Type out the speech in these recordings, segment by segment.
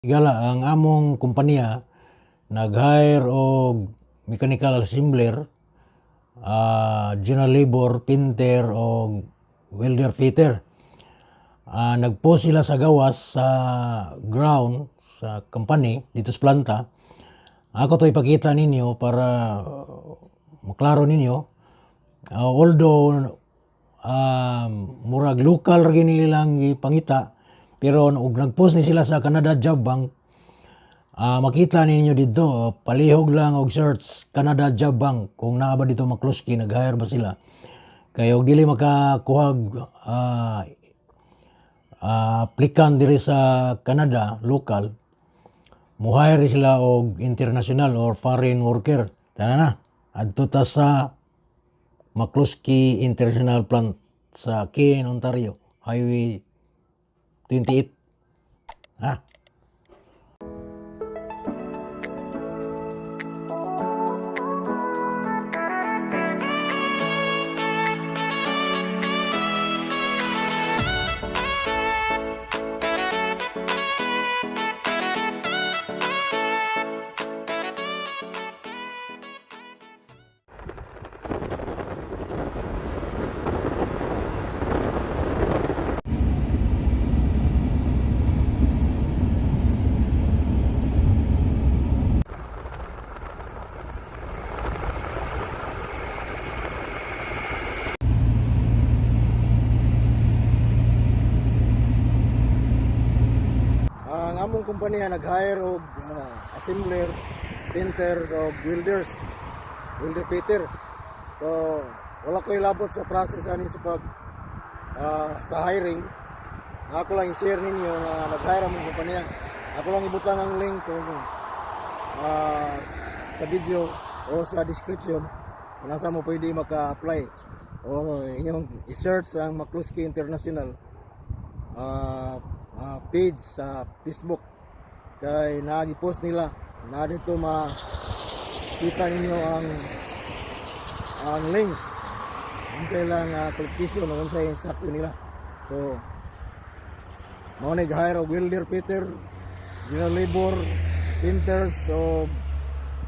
Higala, ang among kompanya nag-hire og mechanical assembler, general labor, painter o welder fitter. Nag-post sila sa gawas sa ground sa company dito sa planta. Ako to ipakita ninyo para maklaro ninyo. Although murag local ra gini ilang gipangita, pero og nag-post ni sila sa Canada Job Bank, makita ninyo dito, palihog lang og search Canada Job Bank kung naa ba dito McCloskey, nag-hire ba sila. Kay og dili makakuha applicant diri sa Canada, local, mo-hire sila og international or foreign worker. Tana na, adto ta sa McCloskey International Plant sa Kane, Ontario, Highway 28. Ha? Ang among kumpanya nag-hire og assembler, painters og welders, welder fitter. So wala ko ilabot sa process ani sa pag sa hiring. Ako lang i-share ninyo nga nag-hire among kumpanya. Ako lang ibutang ang link kung sa video o sa description kung nasa mo pwede maka-apply o inyong i-search ang McCloskey International page sa Facebook kay nagi-post nila na dito makita ninyo ang link unsa ilang qualification o unsa instruction nila. So mao ni hire og welder fitter, general labor, painters o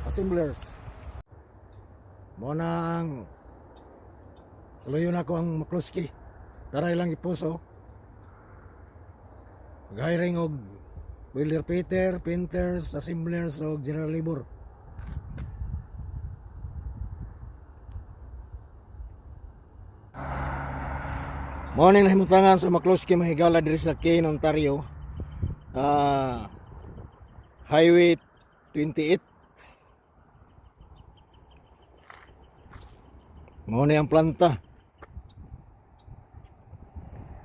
assemblers. Mao na ang saluyon ako ang McCloskey. Tara, ilang i-post oh. Mag-hiring og welder fitter, painters, assemblers o general labor. Mao ning nahimutangan sa McCloskey, mga higala, diri sa Kane, Ontario. Highway 28. Mao ni ang planta.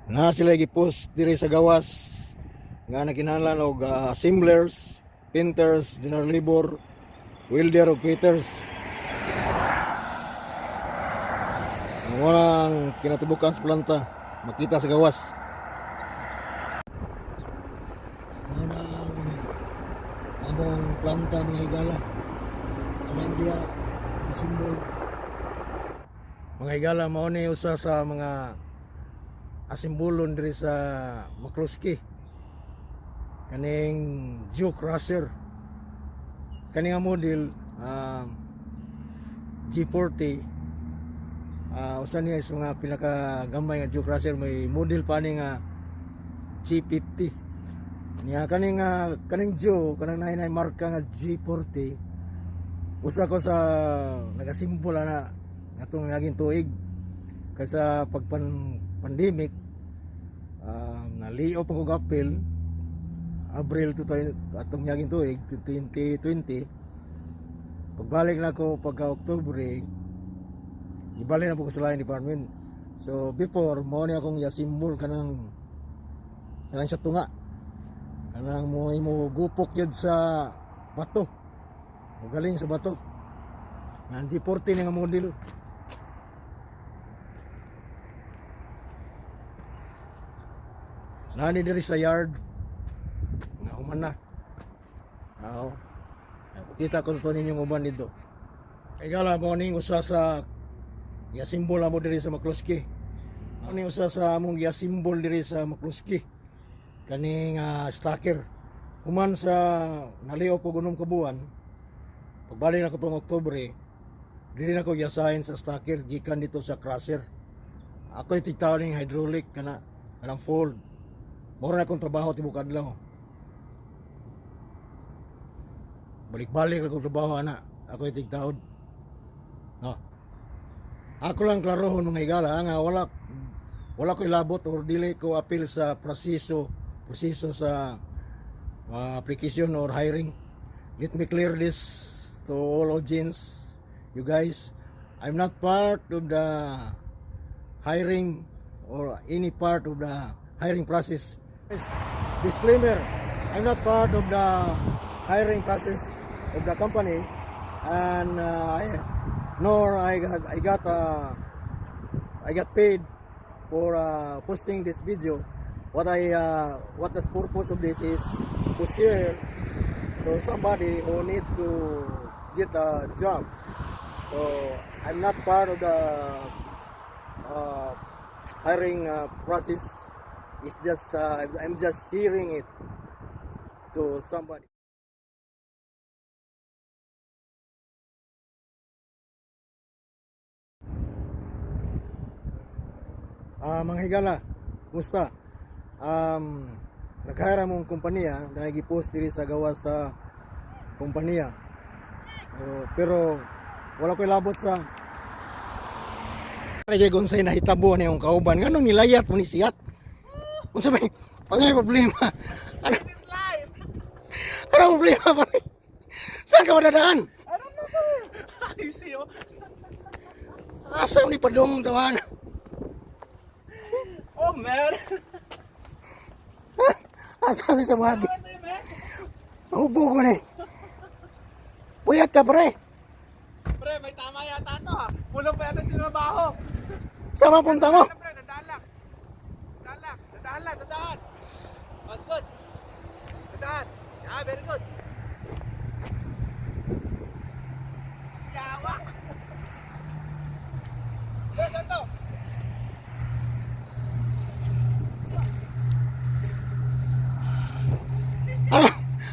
Na sila gi-post diri sa gawas nga nakinahanglan og assemblers, painters, general labor, welder ug fitters. Mao ang kinatibukan sa planta, makita sa gawas. Mao na ang among planta, mga higala. Alam diya mga simbol. Mga higala, mao ni usa sa mga asimbolon diri sa McCloskey. Kaning Geo Crusher. Kani nga model G40, usa niya sa mga pinakagamay nga Geo Crusher. May model pa ni nga G50 niya. Kaning Geo, kanang naay marka nga G40, usa ko sa nagasimbol ana ngatong naging tuig kaysa pag pandemic, nalio pa ko April, Abril to atong yaging tuig 2020. Pagbalik na ko pagka Oktubre, ibalik na po ko sa line department. So before, mo ni akong ya-symbol kanang sa tunga, kanang mo imo gupok yun sa bato, mo galing sa bato nga G40 nga model. Nani diri sa yard nga human na. Aw. Kita ko to ninyong uban dito. Kay gala mo ning usa sa ya-symbol amo diri sa McCloskey. Ano usa sa among ya-symbol diri sa McCloskey. Kaning stacker. Human sa nalay-off ko 6 ka buwan, pagbalik nako tong Oktubre, dili na ko gi-assign sa stacker gikan dito sa crusher. Ako yung tigtao ning hydraulic kana kanang fold. Mura na akong trabaho tibok adlaw. Balik-balik akong trabaho ana. Ako yung tigtaod. No. Ako lang klarohon, mga higala, nga wala ko ilabot or dili ko apil sa proseso proseso sa application or hiring. Let me clear this to all audience, you guys. I'm not part of the hiring or any part of the hiring process. Disclaimer, I'm not part of the hiring process of the company and nor I got paid for posting this video. What the purpose of this is to share to somebody who need to get a job. So I'm not part of the hiring process. It's just I'm just sharing it to somebody. Ah, mga higala, kumusta? Nag-hire mong kompanya, nagipost diri sa gawas sa kompanya. Oh, pero wala ko ilabot sa. Lagi kung sa'y nahitabo na yung kauban, nganong nilayat mo ni siyat? Unsa may problema? Ano, This is life! ano problema, pare? Saan ka madadaan? I don't know. You see, oh? Asa ni padung tawan? Oh, man! Asa ni sa mga Ano ito, man? Hubog mo ni. Puyat ka, pre. Pre, may tama yata ito, ha? Kulang pa yata yung tinrabaho. Saan mapunta mo? Ano, pre? Dadaan lang. Dadaan lang. Dadaan lang. Dadaan. That's good. Dadaan. Yeah, very good. Yawa! Pre, saan to? Ano?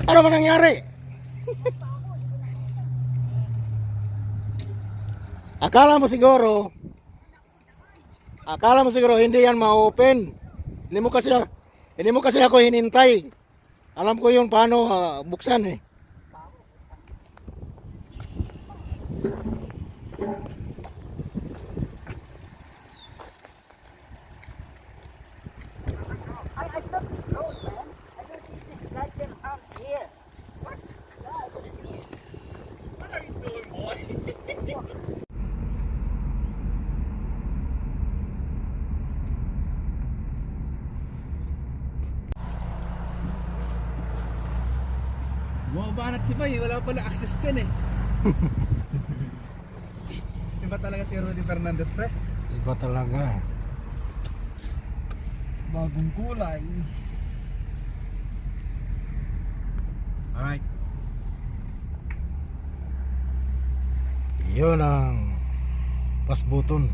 Ano ba nangyari? Akala mo siguro hindi yan ma-open. Hindi mo kasi ako hinintay. Alam ko yung paano buksan eh. I thought it's road, man. I don't see this goddamn house here. What? Yeah, I don't see it. What are you doing, boy? Bumabanat si Bay, wala pala access dyan eh. Iba talaga si Rudy Fernandez, pre. Iba talaga. Bagong kulay. Alright. Yun ang pass button.